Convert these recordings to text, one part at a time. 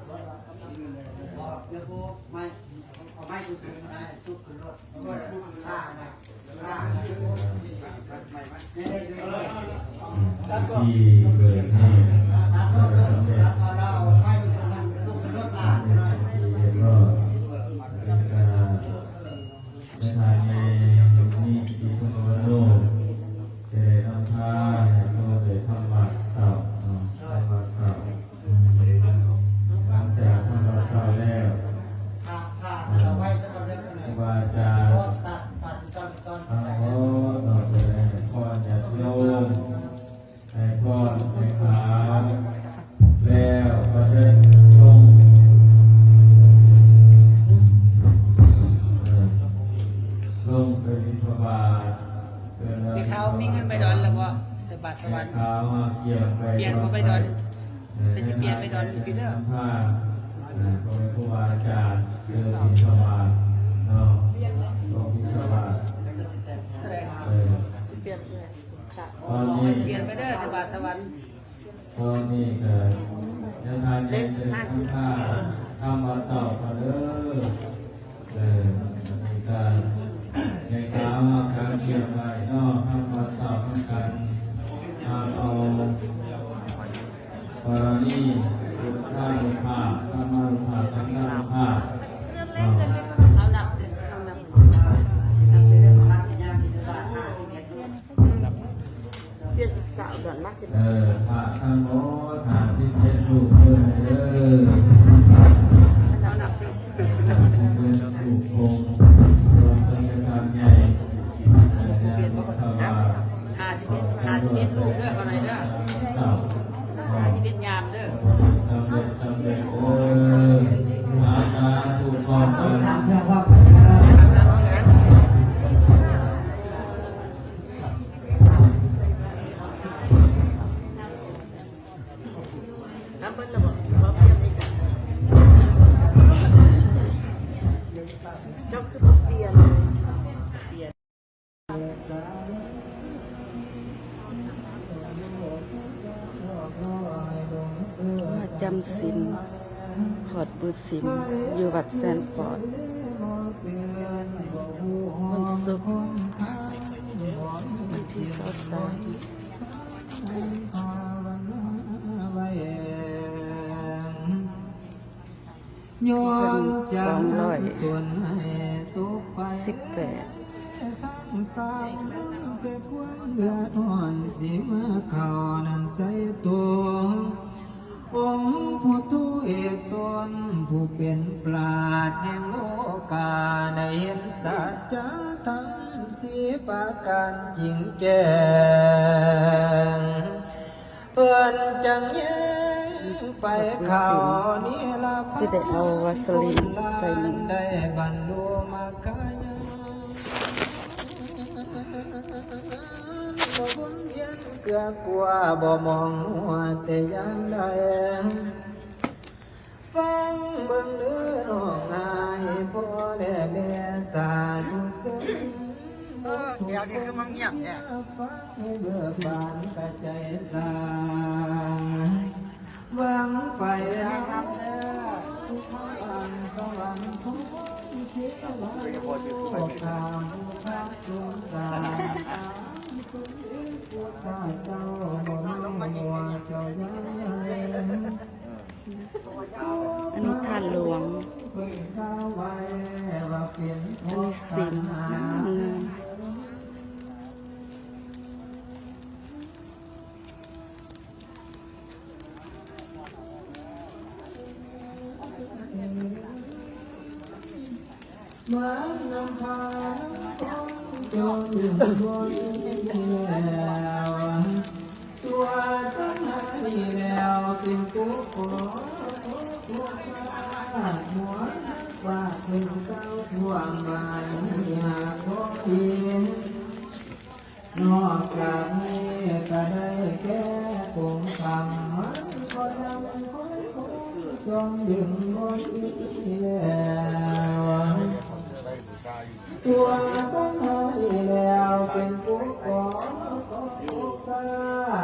ບໍ່ ດຽວຜູ້ໄມ້ ເອົາໄມ້ສູງໆ ໄດ້ ຊຸກຂຶ້ນລົດ ທີ່ເກີດເຫດສຳເລັດ ເປັນທີ່ຮຽບຮ້ອຍ ແມ່ທ່ານໃຫຍ່ ມີສິດ ທຳມະວັນໂນ ຈະໄດ້ນຳພາຍາດໂຍມໄປທຳວັດເຊົ້າເນາະ ທຳວັດເຊົ້າ. ຫຼັງຈາກທຳວັດເຊົ້າແລ້ວ ຄູບາອາຈານທັງໝົດເນາະ ຈະໄດ້ໃຫ້ພອນຍາດໂຍມ ໃຫ້ພອນແມ່ຂາວແລ້ວ ກໍເຊີນລົງ ເອີ ລົງໄປບິນທະບາດ. ແມ່ຂາວມີເງິນໃບດອນແລ້ວບໍ່? ໃສ່ບາດສະຫວັນ ແມ່ຂາວມາກຽມໄປ ປ່ຽນບໍ່ໃບດອນ? ເອີ ເພິ່ນຊິປ່ຽນໃບດອນຢູ່ພີ້ເດີ ເອີ ພໍ່ແມ່ຄູບາອາຈານ ເດີນບິນທະບາດເນາະ ລົງບິນທະບາດ ເອີ ຕອນນີ້ ປ່ຽນໄປເດີ ໃສ່ບາດສະຫວັນ ຕອນນີ້ກໍຍັງທານເອງເດີ ທຳທານທຳວັດເຊົ້າກ່ອນເດີ. ເອີ ອັນນີ້ກໍໃຫ້ກາວມາການກຽມໄວ້ເນາະ ທຳວັດເຊົ້ານຳກັນ ເອົາປາລະມີ ພຸດທານຸພາບ ທຳມານຸພາບ ສັງຄານຸພາບເນາະ. ເອົານັບເດີ ເອົານັບ ນັບເດີ. ປ່ຽນອີກສາວດອນມາຊິ ເອີ ພະທັງໝົດຫ້າສິບເຈັດຮູບເດີ ເດີ ເປັນຮູບອົງລອງເປັນການໃຫຍ່ ຫ້າສິບເອັດ ຫ້າສິບເອັດຮູບເດີ ເຂົ້າໃນເດີ ເຈົ້າ ຫ້າສິບເອັດຍາມເດີ ສຳເລັດ ສຳເລັດເດີ ສາທຸ ພ້ອມກັນ. ນຳເພິ່ນລະບໍ່? ເຈົ້າຄືບໍ່ປ່ຽນ? ມາຈຳສິນ ຂອດມືສິນ ຢູ່ວັດແຊນປອດ ວັນສຸກ ວັນທີຊາວສາມ. ສອງຮ້ອຍສິບແປດ ທັງຕາມນຳແຕ່ຄວາມເດືອດຮ້ອນ ຊິມາເຂົ້ານັ້ນໃສ່ໂຕ ອົງຜູ້ທຸເອກຕົນ ຜູ້ເປັນປາດແຫ່ງໂລກາ ໄດ້ເຫັນສັດຈະທຳສີ່ປະການຈິງແຈ້ງ ເພິ່ນຈັ່ງແຍງໄປເຂົ້ານິລະພານ ຜູ້ຫຼານໄດ້ບັນລຸມັກຄະຍານ ບໍ່ວົນວຽນເກືອກົວ ບໍ່ມອງຫົວແຕ່ຢ່າງໃດ. ຟັງເບິ່ງເດີນ້ອງອ້າຍພໍ່ແລະແມ່ສາທຸຊົນ ເອີ ດຽວນີ້ຄືມັນງຽບແທ້ ຟັງໃຫ້ເບີກບານກະໃຈສ້າງ ຫວັງໄປຫາເທວະໂລກາ ຜູ້ພະສົງສານ ຕາມຄຸນເອງ ພຸດທະເຈົ້າບໍ່ມີຫົວເຈົ້າຢ່າງໃດ. ອັນນີ້ທາດຫຼວງ ອັນນີ້ສິມ ງາມໆ. ມານຳພານຳພອນ ຈົ່ງດຶງດູດແລ້ວ ຕົວຕັນຫານີ້ແລ້ວ ເປັນຜູ້ຂໍ ຂໍພວກຊາດ ຫົວນັກບາດເພິ່ນກ່າວທວງມານີ້ຫາກບໍ່ດີ. ນອກຈາກນີ້ກະໄດ້ແກ່ກົງຄຳ ມັນກໍຍັງຄ່ອຍໆ ຈ້ອງດຶງບົນອີກແລ້ວ ຕົວຕ້ອງຫາດີແລ້ວ ເປັນຜູ້ກໍ່ຂອງທຸກຊາ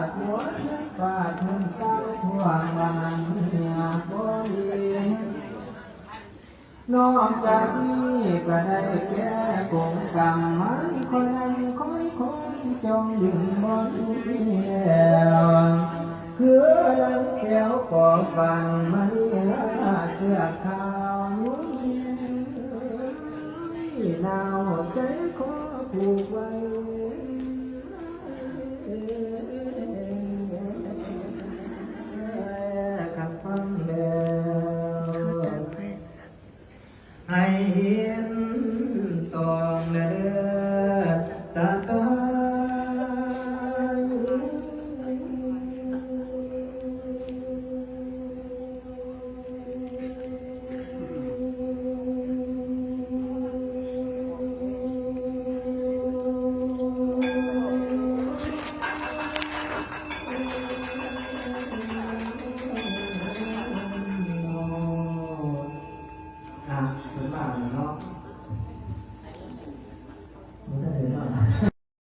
ດ ໝວດໃນປາດເພິ່ນກ່າວທວງວ່າ ມັນຫາກບໍ່ດີ ນອກຈາກນີ້ກໍໄດ້ແກ່ກົງກຳ ມັນຄ່ອຍນັ້ນຄ່ອຍຄົນ ຈົ່ງດຶງບໍ່ມີແລ້ວ ຄືລັງແກ້ວກໍຝັນ ມະນີລາເສື້ອຂາວ ນາວໃສ່ຄໍຜູກໄວ້ ຄັນຟັງແລ້ວ ເຂົາຈັດໄປ ໃຫ້